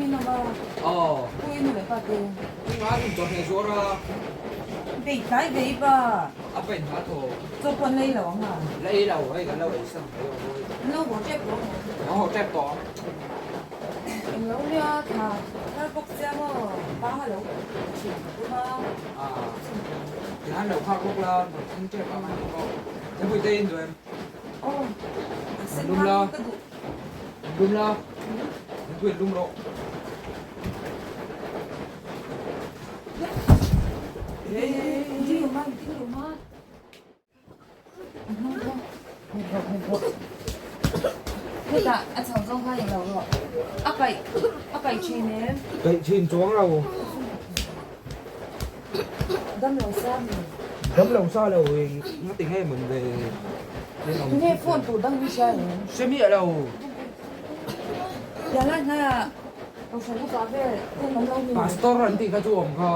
in awm a. Aw. Pu i nu leh pa te. Tunga in chawhmeh zuar a. Bei tlai ve i pa. A pa in hna thaw. Chaw pawh an la ei lo ang a. La ei lo, hei kan lo ei san mai aw mawi. An lo haw tep tawh ang. An haw tep tawh ang. Eng lo nia tha thar bawk sia maw bang a lo thin ka tum a. Aa tihan lo khak bawk la rawn thleng tep ang a ni maw. Thingpui te in duh em? Aw a sen hang ka duh. Lum la, thingpui in lum rawh. Ding lo ma, ding lo ma. Hetah a chho zawng kha eng lo rawh. A kaih a kaih thin em? Kaih thin chuang lo. Dam lo sa mi? Dam lo sa lo eng nga ti nge mawn ve Tunge phone tur dang hi hria em? Hre miah lo. Tiang lai hnaiah Kohhran upa vel ten an lo ni. Pastor an tih kha chu awm kha.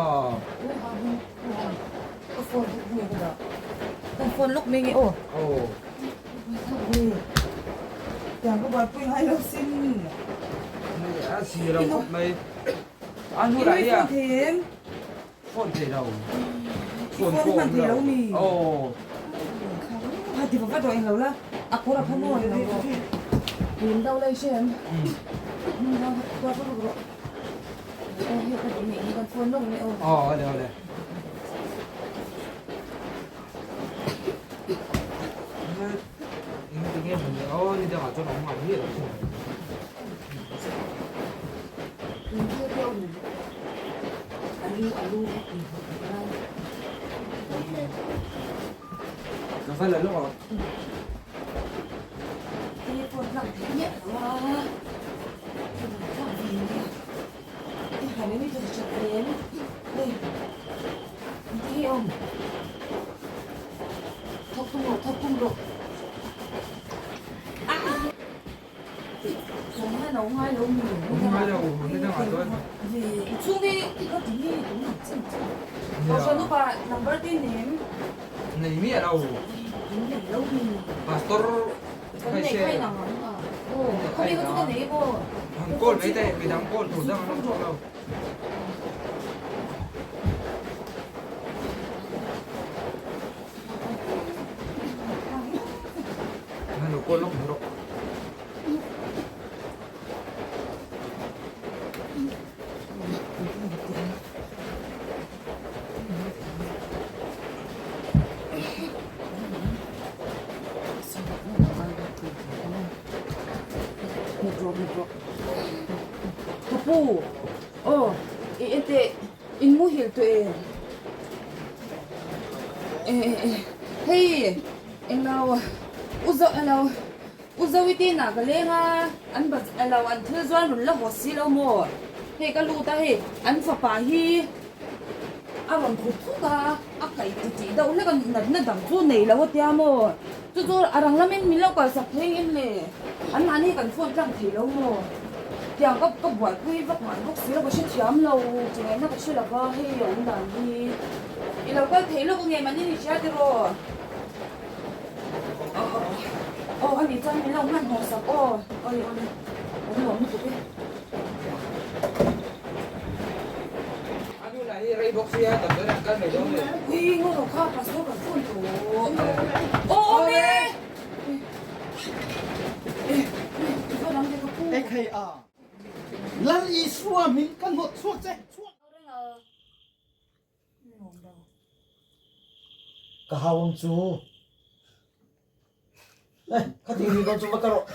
Ka phone luk nge ka dah. Ka phone luk mai nge aw. Aw. Tiang ka buaipui ngai lo sin. A si lo khawp mai. A hnu lah hi a. I phone thei em? Phone thei lo. Phone hman thei lo mi? Aw. Ha ti va va dawh eng lo la. A kawr a pha maw eng lo rawh. Min do lai hre em? Min do va va rawh. Aw hei ka duh nih hi kan phone lawk mai aw. Aw awle awle. Eng ti nge mun aw ni dangah chuan awm ngai miah lo thung. Eng thil te awm alu alu Ka va la lawk ang. Telephone hlak theih miah lo a. Hlak ve nia. I han em i tha that em? Hei engti nge awm? Thawk tum rawh thawk tum rawh. Zawng lo ngai lo mi. Ngai lo ni dangah chuan. I chhung hi ka ti nge tun ang chin chin. Kohhran upa number te nem. Nei miah lo. Nei lo mi. Pastor Kan nei kha inang ang a. Aw khawmi kha chu ka nei maw. Han call mai teh midang call tur dang an awm tawh lo. Hei lo call lawk mai rawh. Ka pu aw i enteh in muhil tawh em hei englo u zawh elo u Zawite inah ka leng a an elo an thil zuar rawn la haw si lo maw hei ka lut a hei an fapa hi a rawn khut thut a a kaih ti tih deuh hlek a natna dang chu nei lo a tia maw chu chu a rang lamin min lo kalsak thei em le an mahni kan phone tlang thei lo maw tiang ka ka buaipui vak ngai bawk si lo ka hrethiam lo chengaihna ka hre lo va hei a awm dan hi i lo kal thei lawk ange mahni ni hria tiraw aw ani chuan min lo hmanhmawh sak aw awle awle kan nuam lutuk e. A nu lah hi rei bawk sia damdawi an kal mai dawn le. Ui ngaw lo kha pastor kan phone tawh. Aw awm e. Ekhei a Lal Isua hming ka hnawt chhuak che. Ka hau ang chu. Eh, kha ti ni dawn chu va ka rawh.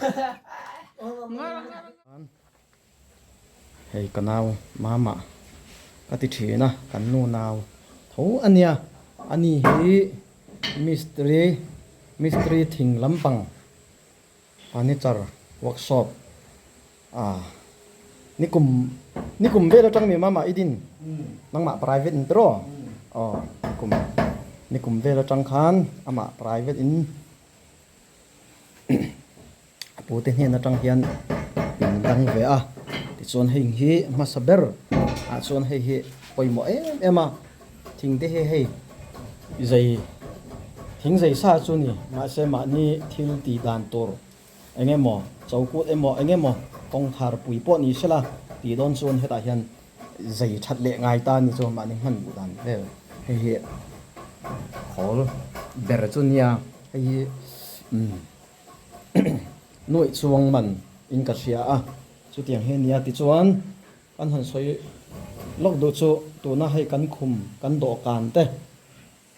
Hei ka nau mama ka ti thin a, kan nu nau tho a nia. Ani hi mistri mistri thing lampang furniture workshop ah nikum nikum vel atang mi mama i din nangmah private in tiraw aw nikum nikum vel atang khan amah private in. A pute hnen atang hian in dang ve a tichuan heng hi hmasa ber ah chuan hei hi pawimawh em em a thing te hi hei zei thing zei sa chu ni mahse mahni thil tih dan tur eng emaw chokut emaw eng emaw kawngkhar pui pawh ni sela. Tih dawn chuan hetah hian zei that leh ngai ta ni chu mahni hman duh dan vel hei hi khawl ber chu nia hei hi umm nuaih chuang man in ka hria a chutiang hi a nia tichuan kan han sawi lawk duh chu tuna hei kan khum kan dawhkan te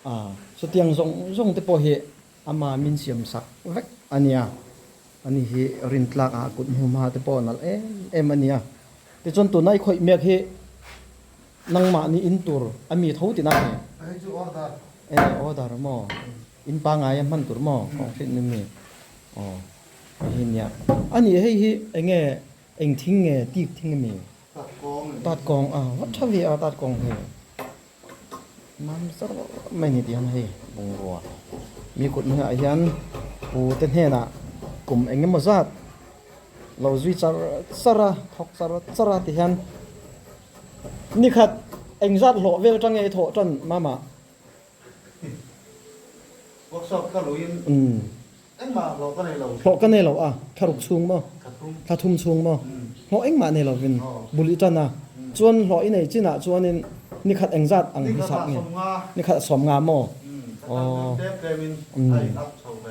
A, chutiang zawng zawng te pawh hi ama min siam sak vek a nia. Ani hi rintlak ah kut hmuhma te pawh nalh em em a nia. Tichuan tunai khawih mek hi nangmahni in tur a mi tho tina nge? Hei chu order. E, order maw? In pangai a hman tur maw? Kawng hrilh ni mi? Aw, hei hi nia. Ani hei hi enge eng thing nge tik thing a mi? Tat kawng a ni. Tat kawng a, va tha ve a tat kawng hi. Mam zar mai ni tiang hei bungrua mi kut hnuaiah hian pu te hnenah kum eng emaw zat lo zui char char a thawk char char a ti hian nikhat eng zat hlawh vel atang nge i thawh tan mama. Workshop ka luin Engmah hlawh ka nei lo. Hlawh ka nei lo a, thla ruk chhung maw? Thla thum. Thla thum chhung maw? Hlawh engmah nei lovin bul i tan a. Chuan hlawh i nei chinah chuanin ni khat engzat ang hisap nge? Ni khat a sawm nga maw? Aw.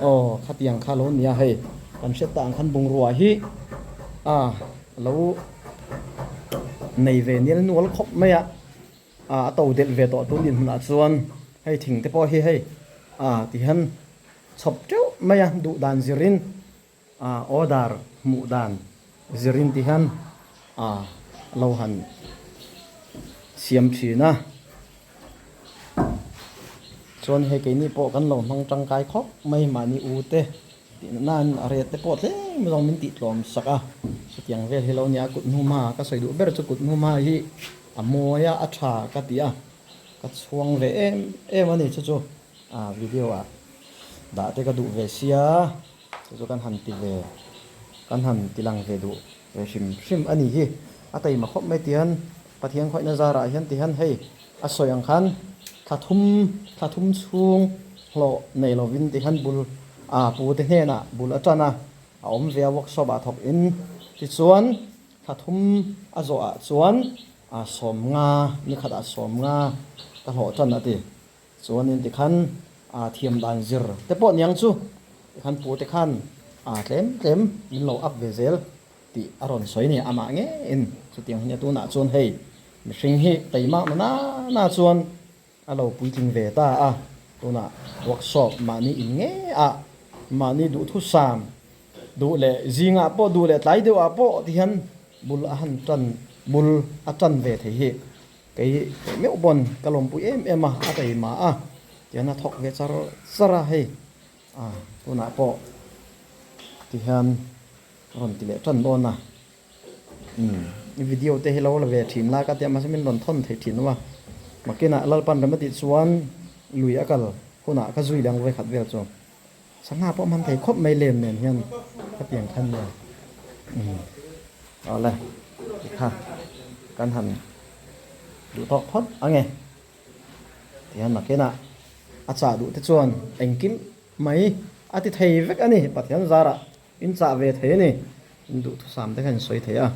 Aw, khatiang kha lo nia hei. Kan hriat tak ang khan bungrua hi a lo nei ve nial nual khawp mai a. A to delh ve tawh tun dinhmunah chuan hei thing te pawh hi hei a ti hian chhawp teuh mai a, duh dan zirin ah order hmuh dan zirin ti hian ah lo han siam thin a. Chuan hei keini pawh kan lo hmang tangkai khawp mai mahni u te tih nan a ret te pawh tlem zawng min tih tlawm sak a, chutiang vel hi lo nia kut hnuhma ka sawi duh ber chu kut hnuhma hi a mawi a a tha ka ti a ka chhuang ve em em a ni chu chu. Ah video ah dah te ka duh ve sia chu chu kan han ti ve kan han ti lang ve duh ve hrim hrim a ni hi a taima khawp mai tihian Pathian khawihna zarah hian tihian hei a sawi ang khan thla thum thla thum chhung hlawh nei lovin tihian bul ah pu te hnenah bul a tan a a awm ve a workshop ah thawk in tichuan thla thum a zawh ah chuan ah sawmnga ni khat ah sawmnga ka hlawh tan a ti. Chuanin tikhan aa thiam dan zir te pawh niang chu tikhan pu te khan aa tlem tlem min lo up ve zel tih a rawn sawi ni amah ngeiin chutiang hi nia tunah chuan hei mihring hi teimak na na na chuan a lo puitling ve ta a tunah workshop mahni in nge ah mahni duhthusam duh leh zingah pawh duh leh tlai deuh ah pawh tihian bul a han tan bul a tan ve thei hi. Kei meuh pawn ka lawmpui em em a, a taima a, tihian a thawk ve char char a hei a tunah pawh tihian a rawn ti leh tan dawn a, umm i video te hi lo la ve thin la ka tia mahse min rawn thawn thei thin lo a, makinah Lalpan rem a tih chuan lui a kal hunah ka zui leh ang vawikhat vel chu sangha pawh hman thei khawp mai lem nen hian ka pian khan nia umm awle tikha kan han duh tawk phawt ange tihian nakinah a chah duh te chuan engkim mai a ti thei vek a ni Pathian zarah in chah ve thei a ni in duhthusam te kha in sawi thei a.